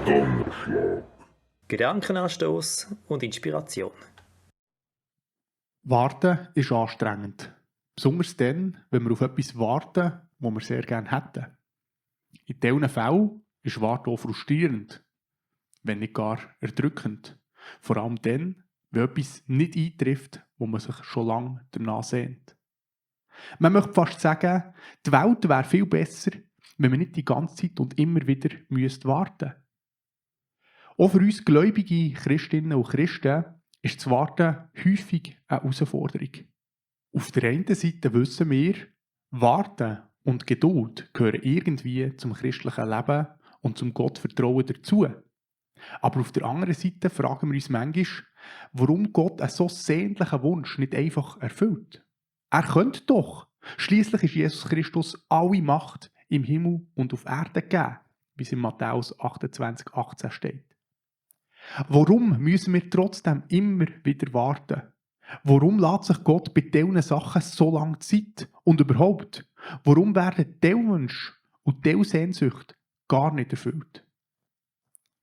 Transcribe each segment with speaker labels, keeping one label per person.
Speaker 1: Donnerschlag.
Speaker 2: Gedankenanstoß und Inspiration.
Speaker 3: Warten ist anstrengend. Besonders dann, wenn wir auf etwas warten, was wir sehr gerne hätten. In diesen Fällen ist Warten auch frustrierend, wenn nicht gar erdrückend. Vor allem dann, wenn etwas nicht eintrifft, wo man sich schon lange danach sehnt. Man möchte fast sagen, die Welt wäre viel besser, wenn man nicht die ganze Zeit und immer wieder warten müsste. Auch für uns gläubige Christinnen und Christen ist das Warten häufig eine Herausforderung. Auf der einen Seite wissen wir, Warten und Geduld gehören irgendwie zum christlichen Leben und zum Gottvertrauen dazu. Aber auf der anderen Seite fragen wir uns manchmal, warum Gott einen so sehnlichen Wunsch nicht einfach erfüllt. Er könnte doch. Schliesslich ist Jesus Christus alle Macht im Himmel und auf Erde gegeben, wie es in Matthäus 28,18 steht. Warum müssen wir trotzdem immer wieder warten? Warum lässt sich Gott bei diesen Sachen so lange Zeit? Und überhaupt, warum werden diese Wünsche und diese Sehnsucht gar nicht erfüllt?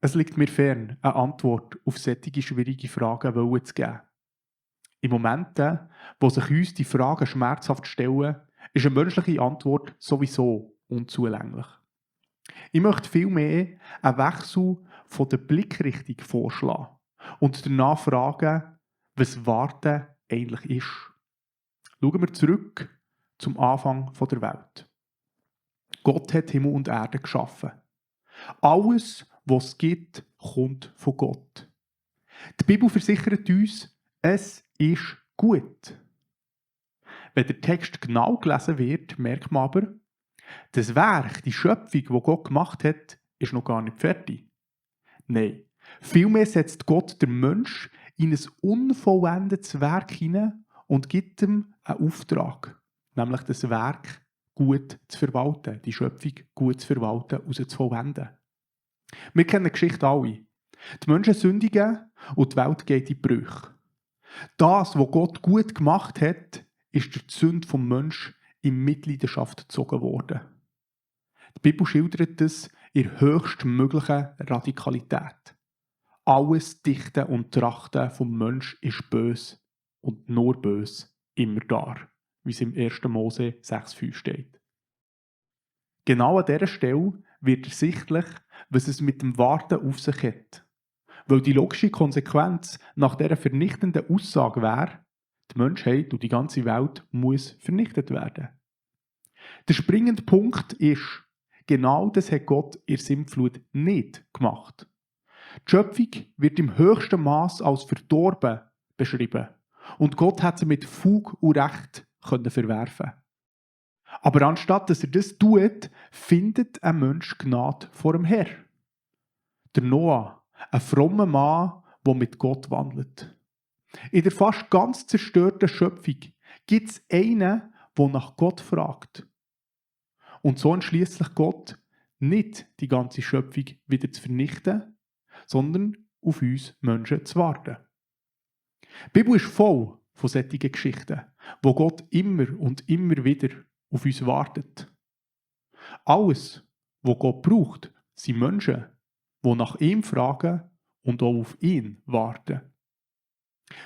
Speaker 3: Es liegt mir fern, eine Antwort auf solche schwierige Fragen zu geben. In Momenten, wo sich uns die Fragen schmerzhaft stellen, ist eine menschliche Antwort sowieso unzulänglich. Ich möchte vielmehr einen Wechsel von der Blickrichtung vorschlagen und danach fragen, was Warten eigentlich ist. Schauen wir zurück zum Anfang der Welt. Gott hat Himmel und Erde geschaffen. Alles, was es gibt, kommt von Gott. Die Bibel versichert uns, es ist gut. Wenn der Text genau gelesen wird, merkt man aber, das Werk, die Schöpfung, die Gott gemacht hat, ist noch gar nicht fertig. Nein, vielmehr setzt Gott den Mensch in ein unvollendetes Werk hinein und gibt ihm einen Auftrag, nämlich das Werk gut zu verwalten, die Schöpfung gut zu verwalten, zu vollenden. Wir kennen die Geschichte alle. Die Menschen sündigen und die Welt geht in Brüche. Das, was Gott gut gemacht hat, ist durch die Sünde des Menschen in Mitleidenschaft gezogen worden. Die Bibel schildert es in der höchstmöglichen Radikalität. Alles Dichten und Trachten vom Menschen ist böse und nur böse immer da, wie es im 1. Mose 6,5 steht. Genau an dieser Stelle wird ersichtlich, was es mit dem Warten auf sich hat. Weil die logische Konsequenz nach dieser vernichtenden Aussage wäre, die Menschheit und die ganze Welt muss vernichtet werden. Der springende Punkt ist, genau das hat Gott in der Sintflut nicht gemacht. Die Schöpfung wird im höchsten Maß als verdorben beschrieben und Gott hat sie mit Fug und Recht verwerfen. Aber anstatt dass er das tut, findet ein Mensch Gnade vor dem Herr. Der Noah, ein frommer Mann, der mit Gott wandelt. In der fast ganz zerstörten Schöpfung gibt es einen, der nach Gott fragt. Und so entschließt sich Gott, nicht die ganze Schöpfung wieder zu vernichten, sondern auf uns Menschen zu warten. Die Bibel ist voll von solchen Geschichten, wo Gott immer und immer wieder auf uns wartet. Alles, was Gott braucht, sind Menschen, die nach ihm fragen und auch auf ihn warten.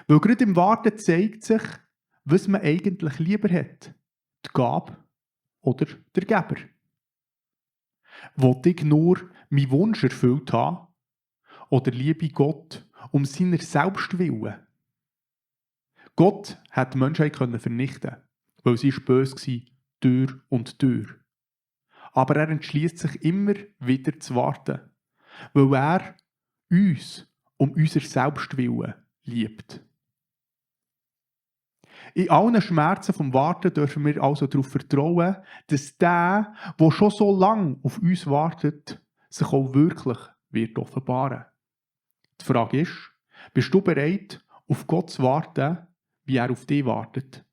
Speaker 3: Weil gerade im Warten zeigt sich, was man eigentlich lieber hat. Die Gabe oder der Geber. Will ich nur meinen Wunsch erfüllt haben oder liebe Gott um seiner selbst willen? Gott hat die Menschheit vernichten, weil sie böse war, durch und durch. Aber er entschließt sich immer wieder zu warten, weil er uns um unser Selbstwillen liebt. In allen Schmerzen vom Warten dürfen wir also darauf vertrauen, dass der schon so lange auf uns wartet, sich auch wirklich wird offenbaren. Die Frage ist, bist du bereit, auf Gott zu warten, wie er auf dich wartet?